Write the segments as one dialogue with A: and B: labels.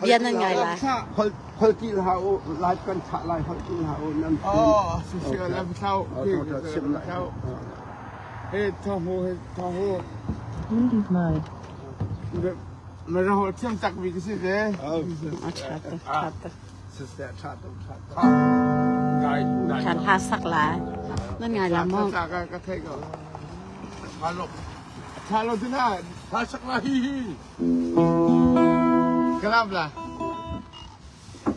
A: Bia nan ngai lai.
B: Hol hol ti hlah u, live kan thlah lai, hol ti hlah u, nan
C: Oh, si si la thlau. He thong hu he thong hu. Ma ra hol thiam tak bi si ve.
A: A tha tuk, tha tuk.
B: Siseh tha tuk, tha tuk.
A: Tha hla sak lai. Nan ngai la maw?
C: Ka thei ko. Tha lo. Tha lo tin ha. Tha sak la hi hi. Kalam la.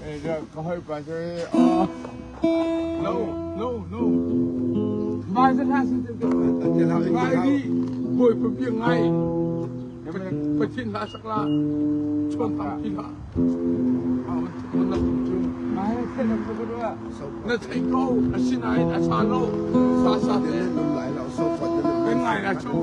C: Eh, ka hoi pa chu. Oh. No, no, no. Mai sa tha sin tin. Mai di. Boi pa bi ngai. Pathin hla sak la. Chon tam pi la. Na thei ko asinain a ṭha lo sa sa te kan ngai na cu.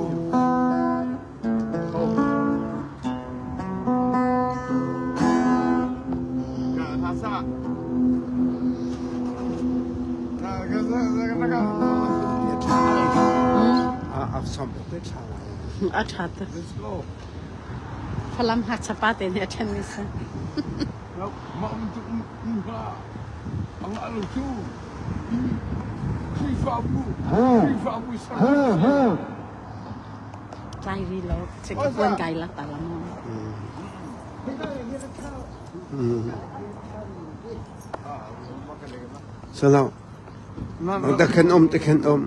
A: A ṭha tuk. Falam ngakchia pa te nih a ṭhenmi si. Tlai ri lo, puan kai lak ta la maw.
B: Salam. Dakhen um, dakhen um.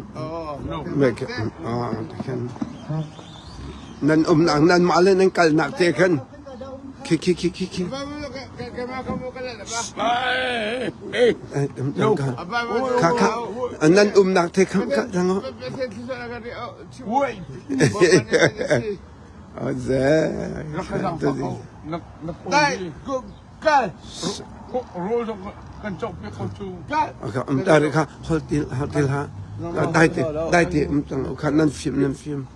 B: Dakhen. Nan umnak nanmah le nan kalnak te khan khi khi khi khi khi kha kha nan umnak te khan ka thang Dai kha hol til hol til ha dai te dai te um tang kha nan fim nan fim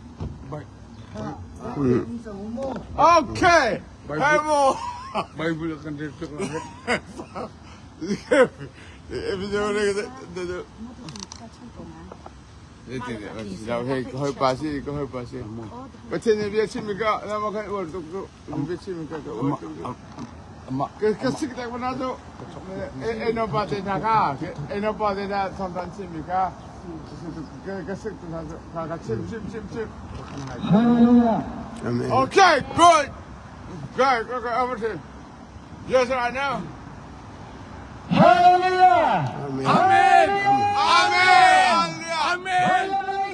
C: Okay. Bible. Bible kan rel tuk la. Pathian nih bia chim ka nama kan uar tuk cu bia chim ka ka uar tuk cu ka sik tak mana cu eno pa te hna kha eno pa te hna thawngthan chim mi kha ka sik tu hna cu kha ka chim chim chim chim Okay, good. Good. Okay, over to you. Yes, right now.
D: Hallelujah!
C: Amen. Amen. Amen. Amen.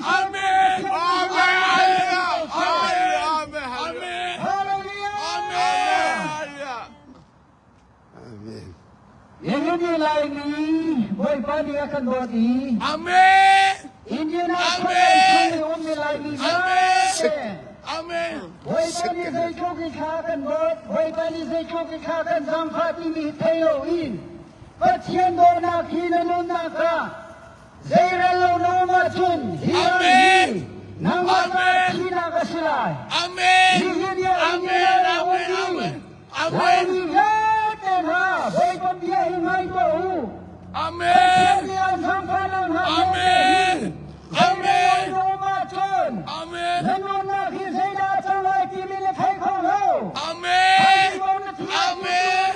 C: Amen. Amen. Amen.
D: Hallelujah!
C: Amen.
B: Amen.
D: Yehudi Laimi Bawipa nih a kan dawt i
C: Amen.
D: Indiana
C: Amen.
D: khualai chung i ummi Laimi
C: Amen.
D: vialte
C: Amen.
D: Bawipa nih zeitluk i thla kan dawt, Bawipa nih zeitluk i thla kan zaangfah timi hi thei loin Pathian dawtnak hi na nunnak ah zeirel lo na um ahcun hi ram hi nangmah caah thihnak a si lai.
C: Amen.
D: Nihin ni ah
C: Amen.
D: Indiana
C: Amen.
D: ummi
C: Amen. Amen.
D: Laimi vialte hna Bawipa bia hi ngai tuah u.
C: Amen.
D: Pathian nih an zaangfahnak hna vialte hi
C: Amen. Amen.
D: zeirel lo na um ahcun
C: Amen.
D: na nunnak hi zeidah a cang lai timi na thei kho lo.
C: Amen. Amen. Amen.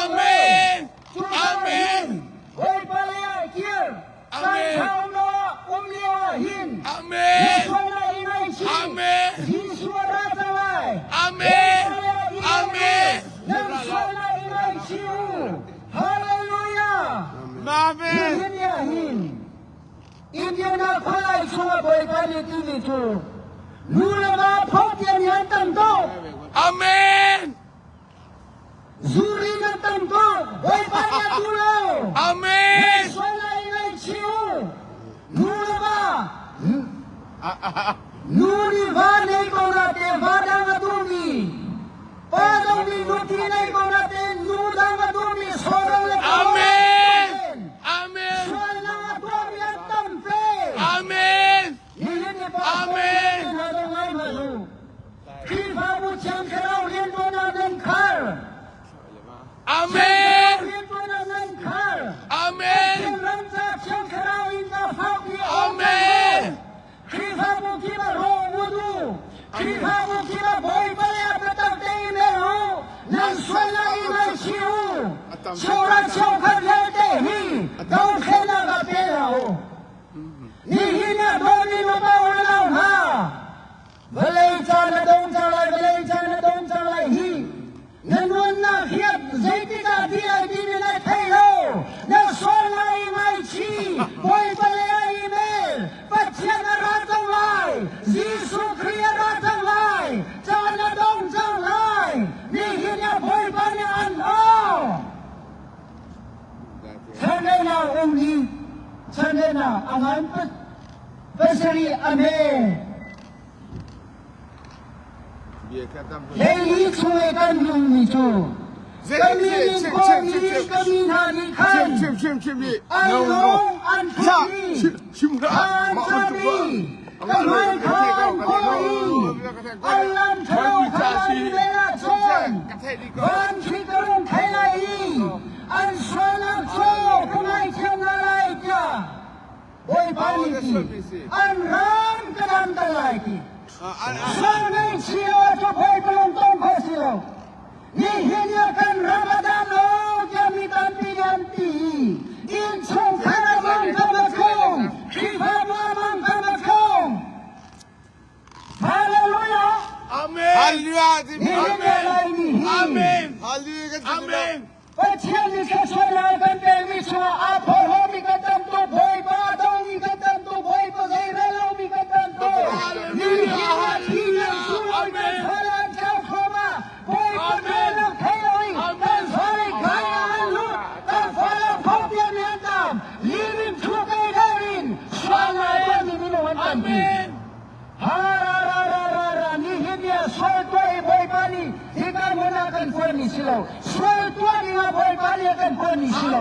C: Amen. Amen. Amen. Amen. Amen. Amen.
D: Hallelujah.
C: Amen.
D: Indiana khualai chungah Bawipa nih timi cu nu le va phawtian hi an tam tuk.
C: Amen.
D: Zuri nan tam tuk. Bawipa nih a duh lo.
C: Amen.
D: Sual lai ngaihchih u. Nu le va nu nih va nei ko na te va dang a duhmi pa zong nih nupi nei ko na te nu dang a duhmi Sodom le
C: Amen. Amen.
D: Sualnak a tuahmi an tampi.
C: Amen.
D: Nihin ni pa
C: Amen.
D: hna zong ngai hmanh u. Khrihfabu Thiang Thlarau rianṭuannak nan khar.
C: Amen.
D: Rianṭuannak nan khar.
C: Amen.
D: Pathian ram ca Thiang Thlarau in ka fakpi
C: Amen.
D: Khrihfabu kip ah rawh u. Khrihfabu kip ah Bawipa le a biatak tein mer u. Nan sual. Cheuhra cheukhat vialte hi dothlennak ah pe hlah u. Nihin ah dawmi nupa unau hna, vawlei caan a dong cang lai, vawlei caan a dong cang lai hi na nunnak hi zeitik ah dih lai timi na thei lo. Na sual lai i ngaichih, Bawipa lei ah i mer, Pathian a ra cang lai, Jesuh Khrih a ra cang lai, caan a dong cang lai. Nihin ah Bawipa nih an aw. Chanrena um i chanrena a ngan pasarih a hme. Hleili chung i kan nungmi cu ka mi nih kawmi ka mi hna nih khan an lung an phut i an cam i ka hmai kha an kawl i an lam ṭhalo kha an vel ahcun van khi ka rung thei lai i an sualnak cu ka ngaithiam hna lai tiah Bawipa nih ti an ram ka damter lai ti. Sual ngaihchih lo cu Bawipa lungtong kho si lo. Nihin ah kan ram a dam lo tiah mi tampi nih an ti i innchungkhar a mang kam a tlung, Khrihfabu a mang kam a tlung. Hallelujah!
C: Amen.
B: Hallelujah.
D: Nihin ah Laimi hi
C: Amen. Amen.
D: Pathian nih thluachuahnak a kan pekmi chungah aa phorhlawmi kan tam tuk, Bawipa a domi kan tam tuk, Bawipa zeirel lomi kan tam tuk. Nihin ah thi kan sunglawi kan fale an tlau thluahmah. Bawipa dawtnak thei lo in kan fale kai ah an lut, kan fale phawpian nih an tam, living through kei in sualnak tuahmi minung an tampi. Ha-ra-ra-ra-ra-ra nihin ni ah sual tuah i Bawipa nih hika hmun ah kan kuanmi si lo. Sual tuah ding ah Bawipa nih a kan kuanmi si lo.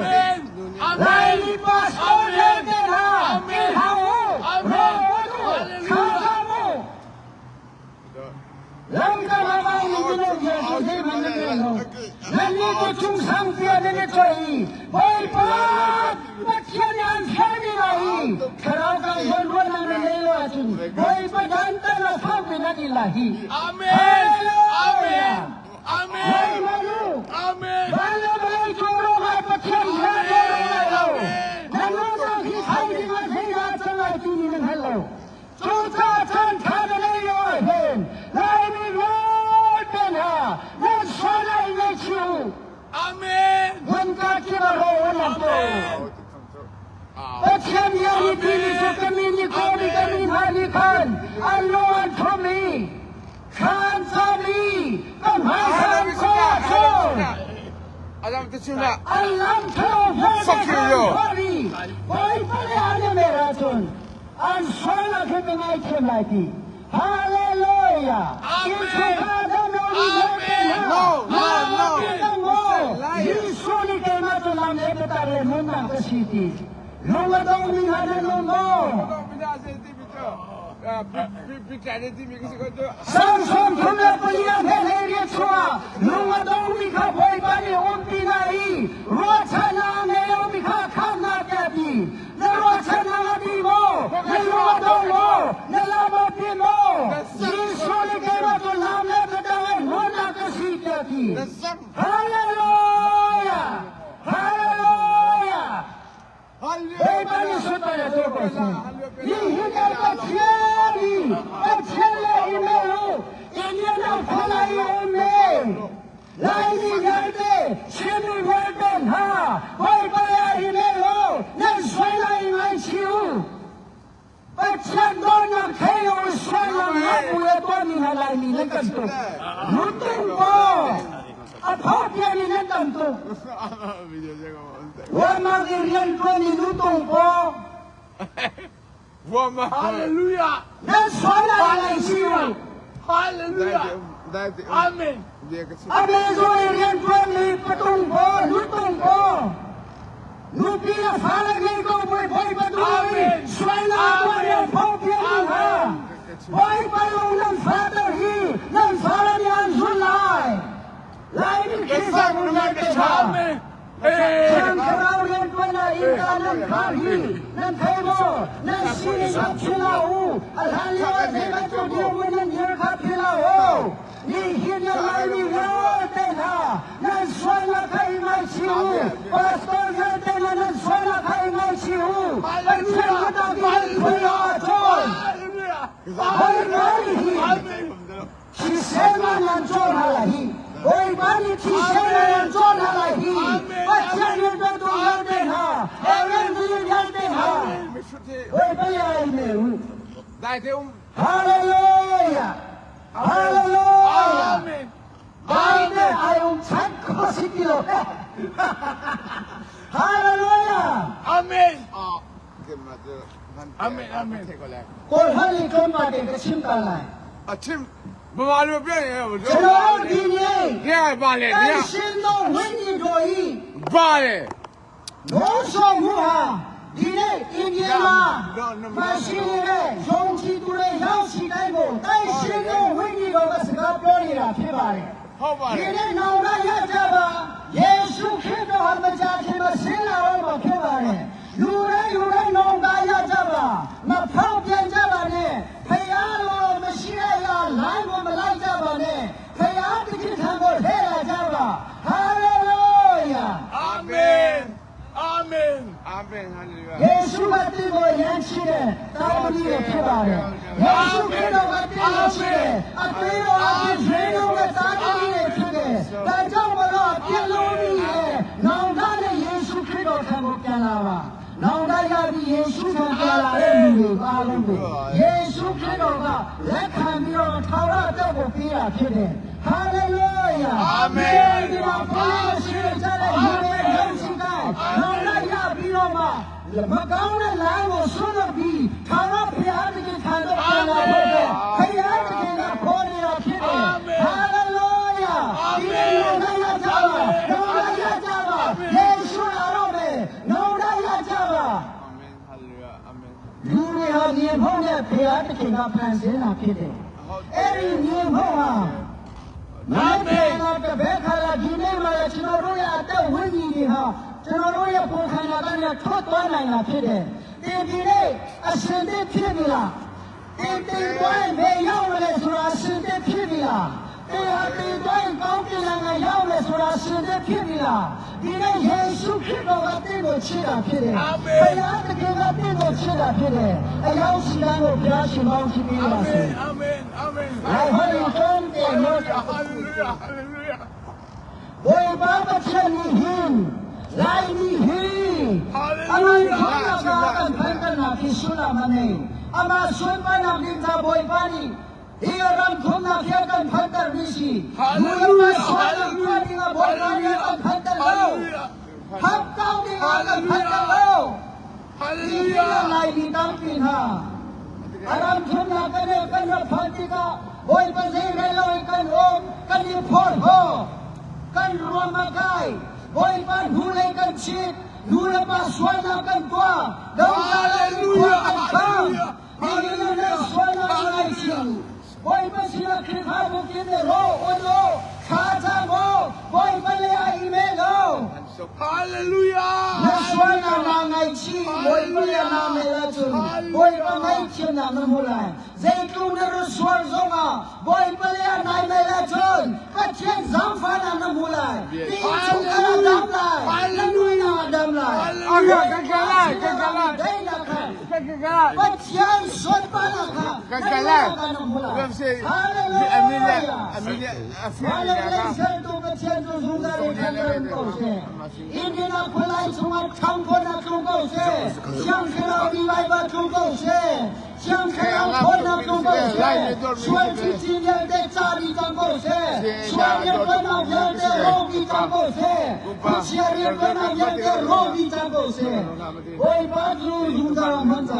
D: Laimi pastor vialte hna, i hlau u, rawl ul u, thlacam u. Lamkal a vaimi minung vialte zeihmanh nan rel lo. Nannih cu chung sangpi ah nan i choi i Bawipa Pathian nih an sermi lai i thlarau kan zawnruahnak nan nei lo ahcun Bawipa dantat a fakmi nan i la hi.
C: Amen. Amen. Amen. Amen.
D: Van le vawlei cung ruangah Pathian bia rawng lai lo. Nan nunnak hi thai ding ah zeidah cang lai timi nan hngal lo. Cucaah caan ṭha na nei lio ah hin Laimi vialte hna nan sual ah i ngaihchih u.
C: Amen.
D: Hmunka kip ah rawl an rak tuah u. Pathian bia nih timi cu ka mi nih kawmi ka mi hna nih khan an lung an thum i thla an cam i ka hmaisa an kawh ahcun an lam ṭhalo vialte kha an hlonh i Bawipa le an i mer ahcun An sualnak hi ka ngaithiam lai ti. Hallelujah! Innchungkhar dam lo mi vialte hna, na maw Jesuh nih keimah cu lam le biatak le nunnak ka si ti. Lung a dongmi hna nan um maw? Samson 34 a hme chungah lung a dongmi kha Bawipa nih umpi hna i ruahchannak a ngei lomi kha khamhnak tiah ti. Na ruahchannak a dih maw? Na lung a dong maw? Na lam a pin maw? Jesuh nih keimah cu lam le biatak le hmunnak ka si tiah a ti. Hallelujah! Hallelujah! Bawipa nih sunparnak a tuah ko seh. Nihin ah Pathian i Pathian le i mel u, Indiana khuala i um men. Laimi vialte, Chinmi vialte hna, Bawipa ah i mel u, nan sual lai i ngaichih u. Pathian dawtnak thei lo i sualnak ngapu le tuahmi hna Laimi nan kan tuk. Lutung paw, a phawpian in nan tam tuk. Walmart i rianṭuan i lutung paw.
C: Hallelujah.
D: Nan sual ah i ngaihchih u.
C: Hallelujah. Amen.
D: A bezo i rianṭuanmi patung paw, lutung paw. Nupi le fale ngei ko bawi Bawipa duh i sualnak a tuah lio phawpian mi hna. Bawipa lung nan fater hi nan fale nih an zulh lai. Laimi Khrihfabu vialte hna. Thiang Thlarau rianṭuan ah innka nan khar hi nan thei maw? Nan sining kha philh hlah u. A hlan lio ah zei bantuk dirhmun nan dir kha philh hlah u. Nihin nan Laimi vialte hna nan sualnak kha i ngaichih u. Thi nan cawn hna lai hi. Pathian rianṭuantu vialte hna, Aaron minung vialte hna, Bawipa ai me u. Hallelujah! Hallelujah! Dai te ai um chan kho si ti lo. Hallelujah!
C: Amen. Amen. Amen.
D: Kawl hal in tlawmpal te ka chim ta lai.
C: A chim Mama lu pe ye
D: ကျွန်တော်ဒီနေ့
C: နေပါလေ
D: တ
C: နေ
D: န်ရှင်သောဝိညာဉ်တော်ဤ
C: ပါလေ
D: လုံးဆောင်မှုဟာဒီနေ့အင်ဂျင်မှာမရှိနေတဲ့ယုံကြည်သူတွေရောက်ရှိတိုင်းကိုတန်ရှင်သောဝိညာဉ်တော်ကစကားပြောနေတာဖြစ်ပါတယ်
C: ဟုတ်ပါလေ
D: ဒီနေ့နောင်လာရကြပါယေရှုခရစ်တော်ဟာမကြခင်မှာဆင်းလာတော့မှာဖြစ်ပါတယ်လူတိုင်းလူတိုင်းနောင်လာရကြပါမဖောက်ပြန်ကြပါနဲ့ဖယားတော်မရှိတဲ့အရာလိုင်းကိုမလိုက်ကြပါနဲ့ဖယားတခင်ထံကိုထဲလာကြပါဟာလေလုယာ
C: အာမင်အာမင်အာမင်ဟာလေလုယာ
D: ယေရှုကတင့်ကိုယဉ်ချစ်တဲ့တာဝန်ကြီးဖြစ်ပါတယ်ယေရှုခရစ်တော်ကတင့်ကိုချစ်တယ်အသေးတော်အပြင်ရေတော်ကတာဝန်ကြီးဖြစ်တယ်ဒါကြောင့်မလို့အပြစ်လုံးကြီးရဲ့နောင်တနဲ့ယေရှုခရစ်တော်ထံကိုပြန်လာပါနောင်တရပြီးယေရှုထံပြန်လာတဲ့လူတွေအားလုံးကိုယေရှုခရစ်တော်ကလက်ခံပြီးတော့ထာဝရအသက်ကိုပေးတာဖြစ်တယ်ဟာလေလုယာ
C: အာမင်
D: ဒီမှာဘုရားရှိခိုးကြတဲ့လူတွေယုံကြည်တဲ့နောင်တရပြီးတော့မှမကောင်းတဲ့လမ်းကိုဆွလွတ်ပြီးထာဝရဘုရားသခင်ထံတော်ပြန်လာဖို့အတွက်ဘုရားသခင်ကခေါ်နေတာဖြစ်တယ်ဟာလေလုယာဒီနေ့နောင်တရကြပါနောင်တရကြပါယေရှုလာတော့မယ်နောင်တရကြပါ
C: အာမင်ဟာလေလုယာအာမင်
D: လူတွေဟာမြင်ဖို့နဲ့ဘုရားသခင်ကဖန်ဆင်းတာဖြစ်တယ်အဲ့ဒီမြင်ဖို့ဟာ နိုင်တယ်လားတပည့်ခါလာဒီနေ့မှလည်းကျွန်တော်တို့ရဲ့အသက်ဝိညာဉ်တွေဟာကျွန်တော်တို့ရဲ့ကိုယ်ခန္ဓာကနေထွက်သွားနိုင်တာဖြစ်တယ်။ဒီဒီနေ့အရှင်သစ်ဖြစ်ပြီလား။ဒီတင်သွားရင်ဘယ်ရောက်မလဲဆိုတာအရှင်သစ်ဖြစ်ပြီလား။ဒီဟာတင်သွားရင်ကောင်းကင်နိုင်ငံရောက်မယ်ဆိုတာအရှင်သစ်ဖြစ်ပြီလား။ဒီနေ့ယေရှုခရစ်တော်ကတင့်ကိုချစ်တာဖြစ်တယ်။ဘုရားသခင်ကတင့်ကိုချစ်တာဖြစ်တယ်။အယောင်ရှိတိုင်းကိုဘုရားရှင်ကောင်းချီးပေးပါစေ
C: အာမင်အာမင်
D: ။လိုက်ဟောဒီတုံးတယ်လို့
C: ဟာလေလုယာဟာလေလုယာ
D: Boy baba chani hin, lai ni hin.
C: Hallelujah.
D: Ama khona ka kan phan kan na ki sula mane. Ama sun pa na din ta boy pani. Hi ram thom na khia kan phan kar ni si.
C: Hallelujah.
D: Hallelujah. Ni nga boy pani kan phan kar lo.
C: Hallelujah.
D: Hap kau ni nga kan phan kar lo.
C: ဟာလေ
D: Ni
C: လုယာ
D: la lai ni tam pin ha. Aram thom na kan ne kan ra phan ti ka. Boy pa zai re lo kan om kan ni phor ho. กันรวมมาไกบอยปานหูเลยกันชิดนูละปาสวนากันตัวดาวกาเลลูยากันข้ามนี่นี่นี่สวนาไงชิบอยปาสิลาคริขาบุกินโรโอโลขาจาโบอยปาเลอาอิเมโล
C: ဟာလေလုယာ
D: 那说那那爱情，我不要那没了就，我不爱情那么不来，谁讲那是说什么？我不要那没了就，把钱上发那么不来，你从哪当来？那你哪当来？
C: အာကကကလာကကလာ
D: 对了看。
C: ကကလာ
D: 把钱说把那看，
C: ကကလာအမီလာအမီလာအဖီ
D: 完了，
C: လာ
D: 人生都个天主从那里看人贡献，一年那回来从俺唱过那中贡献，想起了另外把中贡献，想起了破那中贡献，选举今年的家里张贡献，选人本那边的老比张贡献，不切人本那边的老比张贡献，我把主用到了门子。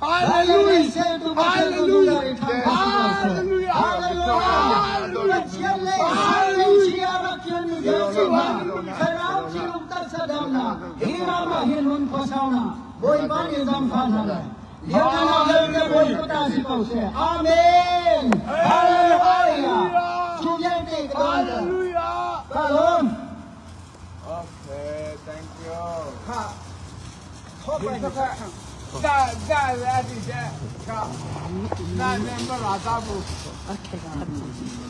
C: ဟာလေလုယာဟာလေလုယာဟာလေလုယာ
D: 哈利路亚！千里千里千里千里千里阿门！哈利路亚！主耶稣
C: ဟာလေလုယာ
D: 卡隆，
C: Okay thank you
D: 卡，
C: ဒါဒါလာဒီတဲ့ကနာနေမလာတာဘူး
A: Okay.